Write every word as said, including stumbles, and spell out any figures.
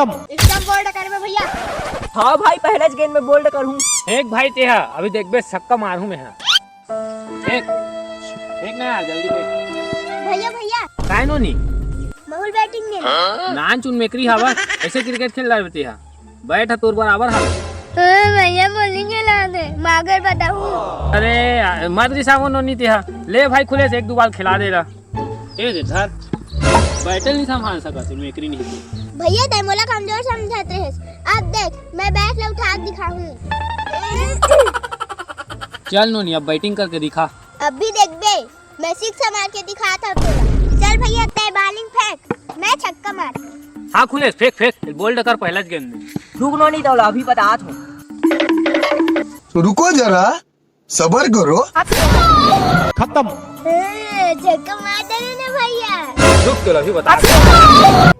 एकदम बोल्ड करबे भैया। हाँ भाई, पहलेच गेंद में बोल्ड करहूँ। एक भाई तेहा, अभी देखबे छक्का मारहूँ मैं हा। एक, एक ना यार, जल्दी बैठ। भैया, भैया। काय नोनी? महूँ ल बैटिंग नहीं। नानचुन मेकरी हावस, ऐसे क्रिकेट खेल रहा तेहा। बैठ, तोर बराबर हावस। हाँ, भैया बोली के ला दे, मागर बताऊँ। अरे यार, मत रिसावो नोनी तेहा। ले भाई खुलेस, एक दू बाल खिला दे ला। ए दे धर। बैटल नहीं संभाल सकत, मेकरी नहीं। भैया, तै मोला कमजोर समझत रहेस। अब देख, मैं बैट ला उठा के दिखाहूँ। चल नोनी, अब बैटिंग करके दिखा। अब भी देखबे, मैं सिक्स मार के दिखात हूँ तोला। चल भैया, तै बॉलिंग फेंक, मैं छक्का मार। हाँ खुलेस, फेंक फेंक, बोल्ड कर पहलेच गेंद में। रुक नोनी, तोला अभी बतात हूँ। रुको जरा, सबर करो। खत्म। ए, छक्का मार देने ना भैया। रुक, तोला अभी बतात हूँ।